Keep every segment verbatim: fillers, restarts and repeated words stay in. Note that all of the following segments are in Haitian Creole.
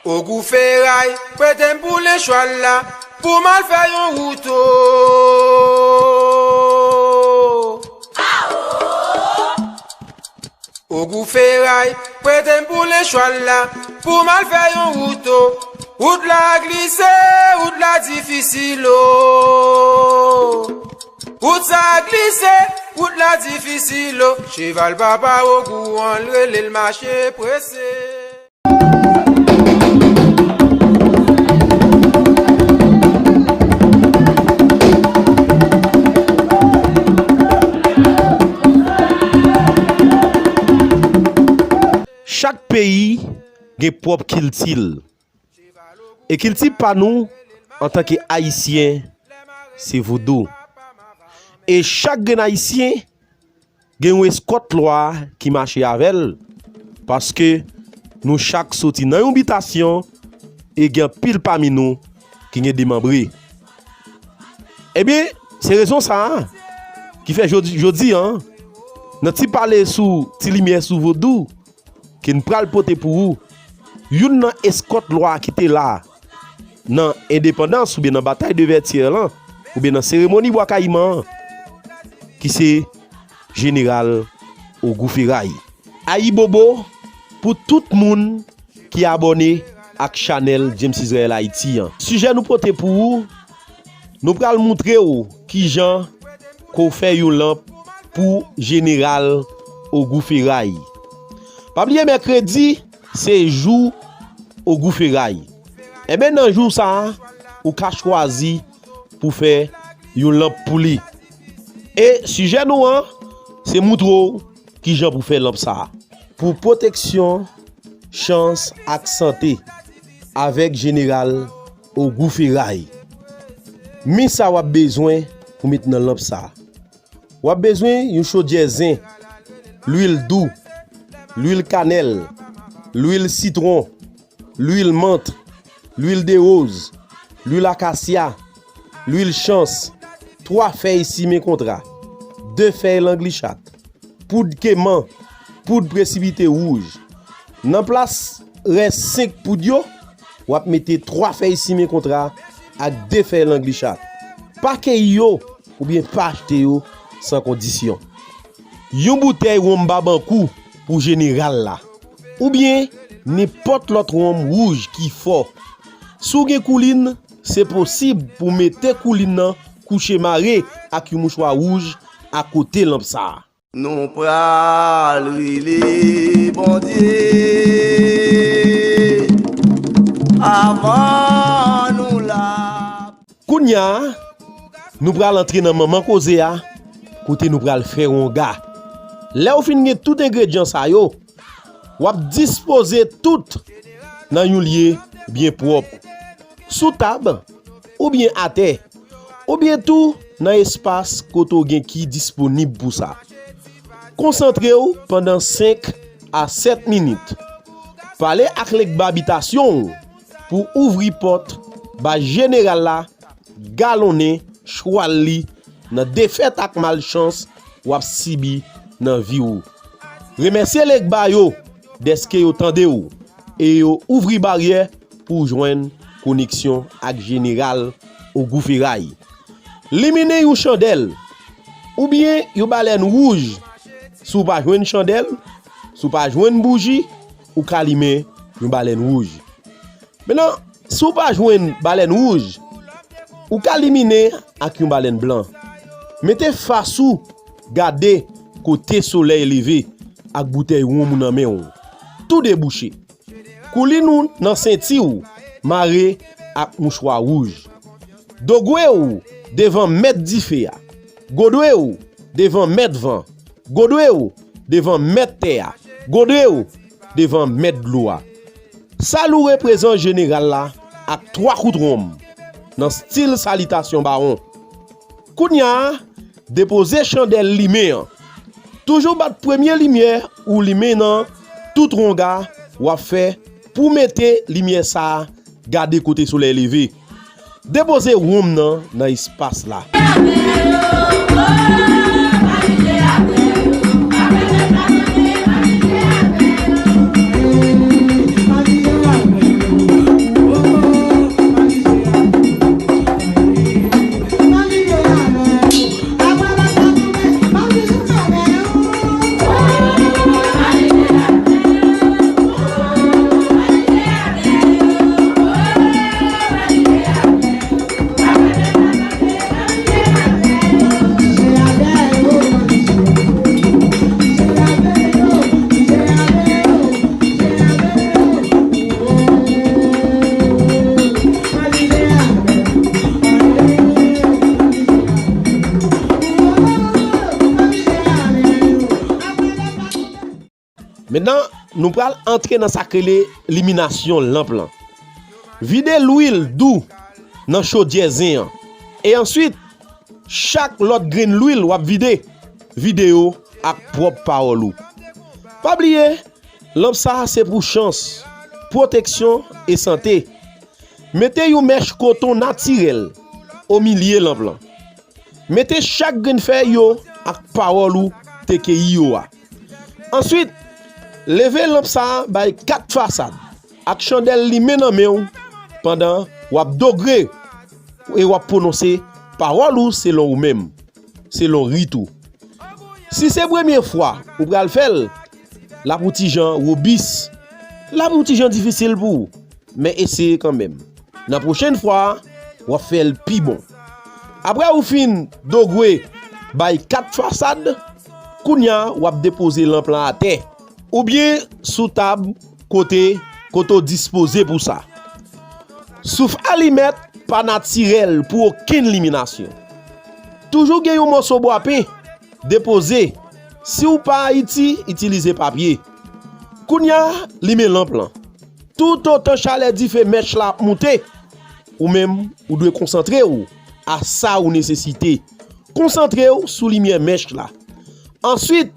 Ogou Feray, prete m pou lenchwal la, pou m al fè yon wout o. Ogou Feray, prete m pou lenchwal la, pou m al fè yon wout o. Wout la glise, wout la difisil o. Wout sa glise, wout la difisil o. Cheval papa Ogou an, l rele l mache prese. Chak peyi gen pwòp kilti l. E kilti pa nou, antanke Ayisyen, se vodou. E chak grenn Ayisyen gen yon eskòt lwa ki mache avè l, paske nou chak soti nan yon bitasyon e gen anpil pami nou ki gen demanbre. Ebyen, se rezon sa a ki fè jodi, jodi a, nan ti pale sou ti limyè sou vodou ke n pral pote pou ou, youn nan eskòt lwa ki te la nan endepandans oubyen nan batay de Vètyè lan, oubyen nan seremoni Bwa Kayiman an, ki se Jeneral Ogou Feray. Ayibobo pou tout moun ki abòne ak chanèl James Israel Haïti an. Sijè nou pote pou ou, nou pral moutre w kijan ke w fè yon lanp pou Jeneral Ogou Feray. Pa bliye mèkredi, se jou Ogou Feray. Enben, nan jou sa a, ou ka chwazi pou fè yon lanp pou li. E sijè nou an, se moutre w kijan pou fè lanp sa a. Pou pwoteksyon, chans ak sante, avèk Jeneral Ogou Feray. Men sa w ap bezwen pou met nan lanp sa a. W ap bezwen yon chodyè zen, lwil dou, lwil kanèl, lwil sitwon, lwil mant, lwil dewoz, lwil akasya, lwil chans, twa fèy simen kontra, de fèy langlichat, poud keman, poud presipite wouj. Nan plas rès senk poud yo, w ap mete twa fèy simen kontra ak de fèy langlichat. Pa keyi yo oubyen pa achte yo san kondisyon. Yon boutèy wonm Babankou pou jeneral la, oubyen nenpòt lòt wonm wouj ki fò. Si w gen koulin, se posib pou w mete koulin nan kouche mare ak yon mouchwa wouj akote lanp sa a. Nou pral rele Bondye avan nou la. Kounye a, nou pral antre nan manman koze a, kote nou pral fè wonga. Lè w fin gen tout engredyan sa yo, w ap dispoze tout nan yon lye byen pwòp, sou tab oubyen atè, oubyen tou nan espas kote w gen ki disponib pou sa. Konsantre w pandan senk a sèt minit. Pale ak legba bitasyon w pou ouvri pòt ba jeneral la galonnen chwal li nan defèt ak malchans w ap sibi nan vi w. Remèsye legba yo dèske yo tande w e yo ouvri baryè pou w jwenn koneksyon ak jeneral Ogou Feray. Liminen yon chandèl oubyen yon balèn wouj. Si w pa jwenn chandèl, si w pa jwenn bouji, ou ka limen yon balèn wouj. Mentnan, si w pa jwenn balèn wouj, ou ka liminen ak yon balèn blan. Mete fas ou gade kote solèy leve ak boutèy wonm ou nan men w. Tou de bouche. Koulin ou nan senti w mare ak mouchwa wouj. Dogwe w devan mèt dife a. Godwe w devan mèt van. Godwe w devan mèt tè a. Godwe w devan mèt dlo a. Salu reprezan jeneral la ak twa kout wonm nan stil salitasyon bawon. Kounye a, depoze chandèl limen an. Toujou bat premye limyè ou limen nan tout wonga w ap fè pou w mete limyè sa a gade kote solèy leve. Depoze wonm nan nan espas la. Mentnan, nou pral antre nan sa k rele liminasyon lanp lan. Vide lwil dou nan chodyè zen an. E answit, chak lòt grenn lwil w ap vide, vide yo ak pwòp pawòl ou. Pa bliye, lanp sa a se pou chans, pwoteksyon e sante. Mete yon mèch koton natirèl o milye lanp lan. Mete chak grenn fèy yo ak pawòl ou te keyi yo a. Answit, leve lanp sa a bay kat fasad ak chandèl limen nan men w pandan w ap dogre e w ap pwononse pawòl ou selon ou menm, selon rit ou. Si se premye fwa ou pral fè l, l ap yon ti jan wobis, l ap yon ti jan difisil pou ou, men eseye kanmenm. Nan pwochèn fwa a, w ap fè l pi bon. Apre ou fin dogwe bay kat fasad, kounye a w ap depoze lanp lan atè, oubyen sou tab kote, kote w dispoze pou sa. Souf alimèt pa natirèl pou okenn liminasyon. Toujou gen yon mòso bwa pen depoze. Si w pa Ayiti, itilize papye. Kounye a, limen lanp lan. Toutotan chalè dife mèch la ap moute, ou menm, ou dwe konsantre w a sa ou nesesite. Konsantre w sou limyè mèch la. Answit,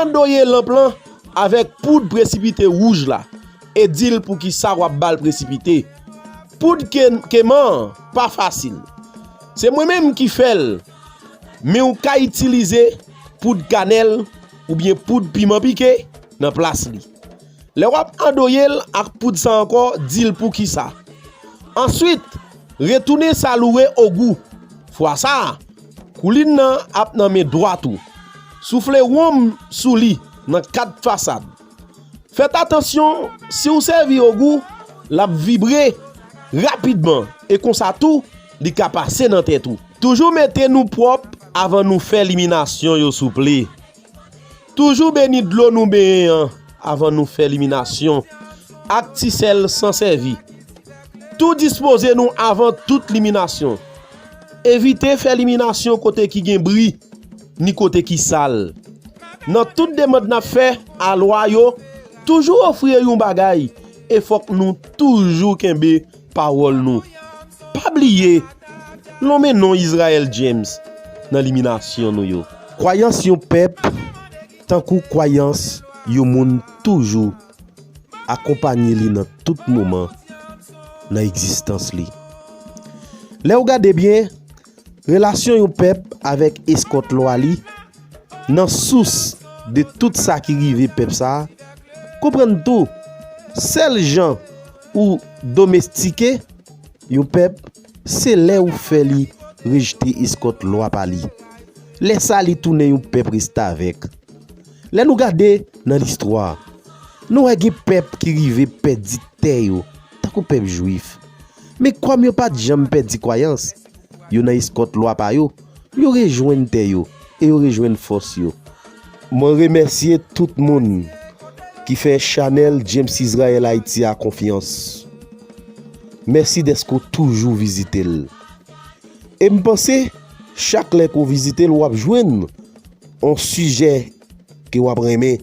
andoye lanp lan avèk poud presipite wouj la e di l poukisa w ap ba l presipite. Poud ke-, keman an pa fasil. Se mwen menm ki fè l, men w ka itilize poud kanèl oubyen poud piman pike nan plas li. Lè w ap andoye l ak poud sa ankò, di l poukisa. Answit, retounen sa l ou re ogou. Fwa sa a, koulin nan ap nan men dwat ou. Soufle wonm sou li nan kat fasad. Fèt atansyon, si w sèvi ogou, l ap vibre rapidman e konsa tou, li ka pase nan tèt ou. Toujou mete nou pwòp avan nou fè liminasyon yo, souple. Toujou beni dlo nou benyen an avan nou fè liminasyon ak ti sèl san sèvi. Tou dispoze nou avan tout liminasyon. Evite fè liminasyon kote ki gen bri, ni kote ki sal. Nan tout demann n ap fè a lwa yo, toujou ofri yo yon bagay, e fòk nou toujou kenbe pawòl nou. Pa bliye, lonmen non Israel James nan liminasyon nou yo. Kwayans yon pèp, tankou kwayans yon moun, toujou akonpanye li nan tout moman nan egzistans li. Lè w gade byen, relasyon yon pèp avèk eskòt lwa li, nan sous de tout sa ki rive pèp sa a, konprann tou, sèl jan ou domestike yon pèp, se lè ou fè li rejte eskòt lwa pa li. Lè sa a, li tounen yon pèp restavèk. Lè nou gade nan listwa, nou wè gen pèp ki rive pèdi tè yo, tankou pèp jwif. Men kòm yo pa t janm pèdi kwayans yo nan eskòt lwa pa yo, yo rejwenn tè yo e yo rejwenn fòs yo. Mwen remèsye tout moun ki fè chanèl James Israel Haïti a konfyans. Mèsi dèske w toujou vizite l. E m panse, chak lè ke w vizite l, w ap jwenn yon sijè ke w ap renmen.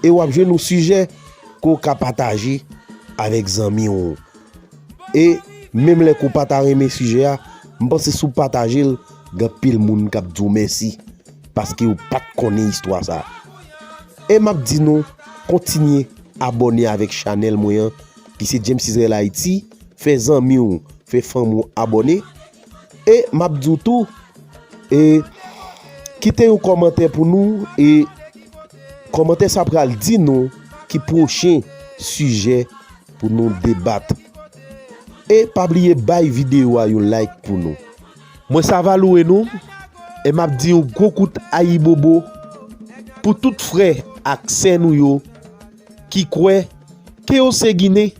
E w ap jwenn yon sijè ke w ka pataje avèk zanmi w. E menm lè ke w pa ta renmen sijè a, m panse si w pataje l, gen anpil moun k ap di w mèsi, paske yo pa t konnen istwa sa a. E m ap di nou, kontinye abòne avèk chanèl mwen an, ki se James Israel Haïti, fè zanmi w, fè fanmi w abòne. E m ap di w tou, e kite yon kòmantè pou nou, e kòmantè sa pral di nou ki pwochen sijè pou nou debat. E pa bliye bay videyo a yon like pou nou. Mwen sa va louwe nou, e m ap di yon gwo kout ayibobo pou tout frè ak sè nou yo ki kwè ke yo se Ginen,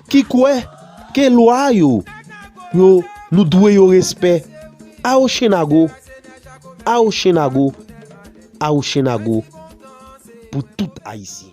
ki kwè ke lwa yo, yo, nou dwe yo respè. Awo Chenago, awo Chenago, awo Chenago pou tout Ayisyen.